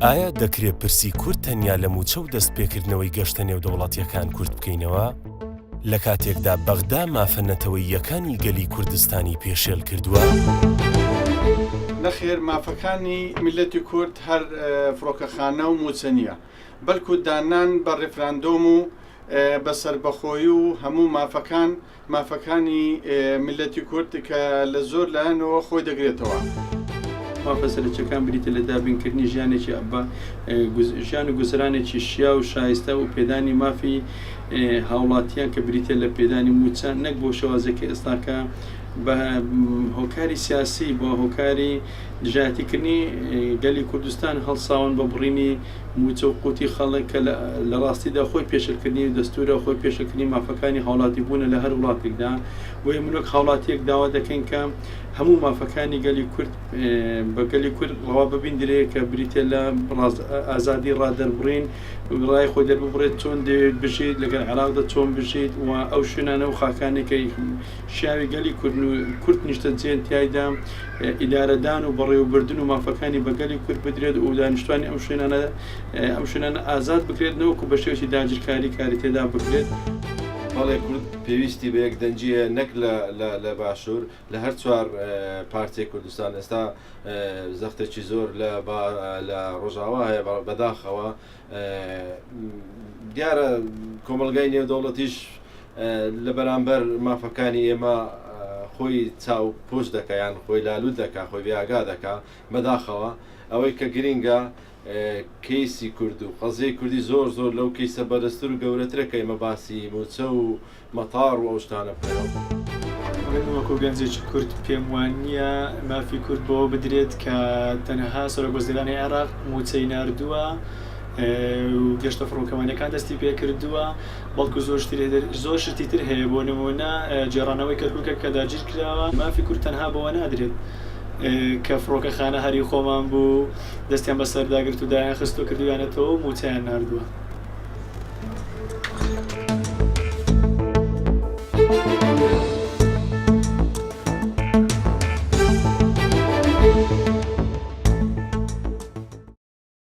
ئایا دەکرێ پرسی کورد تەنیا لە مووچە و دەستپێکردنەوەی گەشتە نێودەوڵەتییەکان کورت بکەینەوە؟ لە کاتێکدا بەغدا مافە نەتەوەییەکانی گەلی کوردستانی پێشێل کردووە؟ نەخێر مافەکانی میللەتی کورد هەر فڕۆکەخانە و مووچە نییە، بەلکو داننان بە ڕیفراندۆم و بە سەربەخۆیی و هەموو مافەکان مافەکانی میللەتی کورد کە لە زۆر لایەنەوە خۆی دەگرێتەوە. مافە سەرەکیەکان بریتیە لە دابینکردنی ژیانێکی ژیان و گوزەرانێکی شیاو و شایستە و پێدانی مافی هاوڵاتیان کە بریتیە لە پێدانی مووچە نەک بەو شێوازەی کە ئێستاکە بە هۆکاری سیاسی بە هۆکاری دژایەتیکردنی گەلی کوردستان هەڵساون بە بڕینی مووچە و قوتی خەڵک کە لە ڕاستیدا خۆی پێشێلکردنی دەستوورە، خۆی پێشێلکردنی مافەکانی هاوڵاتیبوونە لە هەر وڵاتێکدا. بۆیە من وەک هاوڵاتییەک داوا دەکەین کە هەموو مافەکانی گەلی کورد بە گەلی کورد ڕەوا ببیندرێ کە بریتیە لە ئازادی ڕادەربڕین، ڕای خۆی دەرببڕێت چۆن دەیەوێت بژیت، لەگەڵ عێراقدا چۆن بژیت و ئەو شوێنانە و خاکانەی کە شیاوی گەلی کوردن و کورد نیشتەجێن تیایدا ئیدارەدان و بەڕێوەبردن و مافەکانی بە گەلی کورد بدرێت و دانیشتوانی ئەم شوێنانە ئەم شوێنانە ئازاد بکرێت نەوەکو بە شێوەیەکی داگیرکاری کاری تێدا بکرێت. بەڵێ کورد پێویستی بە یەکدەنگی هەیە نەک لە لە لە باشوور لە هەر چوار پارچەی کوردستان ئێستا زەختێکی زۆر لە با لە ڕۆژاوا هەیە بەداخەوە دیارە کۆمەڵگای نێودەوڵەتیش لە بەرامبەر مافەکانی ئێمە خۆی چاو پۆش دەکا یان خۆی لالوت دەکا خۆی بێئاگا دەکا بەداخەوە ئەوەی کە گرینگە کەیسی کورد و قەزیەی کوردی زۆر زۆر لەو کەیسە بەرزتر و گەورەترە کە ئێمە باسی موچە و مەتاڕ و ئەو شتانە بکەین. من وەکو گەنجێکی کورد پێم وانییە مافی کورد بەوە بدرێت کە تەنها سەرۆک وەزیرانی عێراق موچەی ناردووە و گەشتە فڕۆکەوانیەکان دەستی پێکردووە بەڵکو زۆر شتی زۆر شتی تر هەیە بۆ نموونە گێڕانەوەی کەرکوکە کە داگیر کراوە مافی کورد تەنها بەوە نادرێت کە فڕۆکەخانە هەری خۆمان بوو دەستیان بەسەردا گرت و دایان خست و کردویانەتەوە و موچەیان ناردووە.